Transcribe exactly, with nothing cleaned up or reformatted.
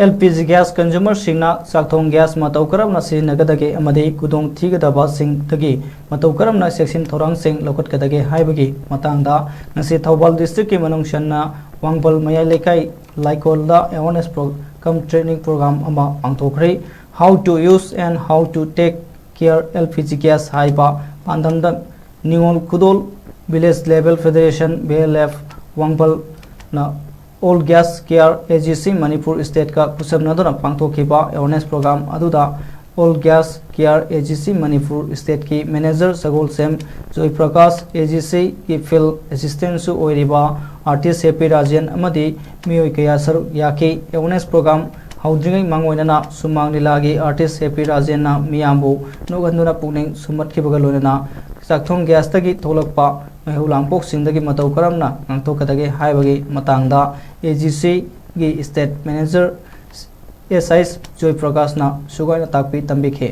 L P G gas ꯀꯟꯖꯨꯃꯔꯁꯤꯡꯅ ꯆꯥꯛꯊꯣꯡ gas ꯃꯇꯧ ꯀꯔꯝꯅ ꯁꯤꯖꯤꯟꯅꯒꯗꯒꯦ ꯑꯃꯗꯤ ꯈꯨꯗꯣꯡ ꯊꯤꯒꯗꯕꯁꯤꯡꯗꯒꯤ ꯃꯇꯧ ꯀꯔꯝꯅ ꯆꯦꯛꯁꯤꯟ ꯊꯧꯔꯥꯡꯁꯤꯡ ꯂꯧꯈꯠꯀꯗꯒꯦ ꯍꯥꯏꯕꯒꯤ ꯃꯇꯥꯡꯗ ꯉꯁꯤ ꯊꯧꯕꯥꯜ ꯗꯤꯁꯇ꯭ꯔꯤꯛꯀꯤ ꯃꯅꯨꯡ ꯆꯟꯅ ꯋꯥꯡꯕꯜ ꯃꯌꯥꯏ ꯂꯩꯀꯥꯏ ꯂꯥꯏꯀꯣꯜꯗ ꯑꯦꯋꯥꯔꯅꯦꯁ ꯄ꯭ꯔꯣ-, ꯀꯝ ꯇ꯭ꯔꯦꯅꯤꯡ ꯄ꯭ꯔꯣꯒ꯭ꯔꯥꯝ ꯑꯃ ꯄꯥꯡꯊꯣꯛꯈ꯭ꯔꯦ꯫ How to use and how to take care L P G gas ꯍꯥꯏꯕ ꯄꯥꯟꯗꯝꯗ ꯅꯤꯉꯣꯜ ꯈꯨꯗꯣꯜ village level federation, V L F, ꯋꯥꯡꯕꯜꯅ All Gas Care A G C Manipur ꯁ꯭ꯇꯦꯠꯀ ꯈꯨꯠꯁꯝꯅꯗꯨꯅ ꯄꯥꯡꯊꯣꯛꯈꯤꯕ ꯑꯦꯋꯥꯔꯅꯦꯁ ꯄ꯭ꯔꯣꯒ꯭ꯔꯥꯝ ꯑꯗꯨꯗ All Gas Care A G C Manipur ꯁ꯭ꯇꯦꯠꯀꯤ manager Sagolsem Joy Prakash, A G C ꯒꯤ ꯐꯤꯜꯗ ꯑꯦꯁꯤꯁꯇꯦꯟꯁꯨ ꯑꯣꯏꯔꯤꯕ ꯑꯥꯔꯇꯤꯁ ꯍꯦꯄꯤ ꯔꯥꯖꯦꯟ ꯑꯃꯗꯤ ꯃꯤꯑꯣꯏ ꯀꯌꯥ ꯁꯔꯨꯛ ꯌꯥꯈꯤ꯫ ꯑꯦꯋꯥꯔꯅꯦꯁ ꯄ꯭ꯔꯣꯒ꯭ꯔꯥꯝ ꯍꯧꯗ꯭ꯔꯤꯉꯩ ꯃꯥꯡꯑꯣꯏꯅꯅ ꯁꯨꯃꯥꯡ ꯂꯤꯂꯥꯒꯤ ꯑꯥꯔꯇꯤꯁ ꯍꯦꯄꯤ ꯔꯥꯖꯦꯟꯅ ꯃꯤꯌꯥꯝꯕꯨ ꯅꯣꯛꯍꯟꯗꯨꯅ ꯄꯨꯛꯅꯤꯡ ꯁꯨꯝꯍꯠꯈꯤꯕꯒ ꯂꯣꯏꯅꯅ ꯆꯥꯛꯊꯣꯡ ꯒ꯭ꯌꯥꯁꯇꯒꯤ ꯊꯣꯛꯂꯛꯄ ꯃꯩꯍꯧ ꯂꯥꯡꯄꯣꯛꯁꯤꯡꯗꯒꯤ ꯃꯇꯧ ꯀꯔꯝꯅ ꯉꯥꯛꯊꯣꯛꯀꯗꯒꯦ ꯍꯥꯏꯕꯒꯤ ꯃꯇꯥꯡꯗ A G C ꯒꯤ ꯁ꯭ꯇꯦꯠ ꯃꯦꯅꯦꯖꯔ ꯑꯦꯁ ꯑꯥꯏ ꯖꯣꯏ ꯄ꯭ꯔꯀꯥꯁꯅ ꯁꯨꯒꯥꯏꯅ ꯇꯥꯛꯄꯤ ꯇꯝꯕꯤꯈꯤ꯫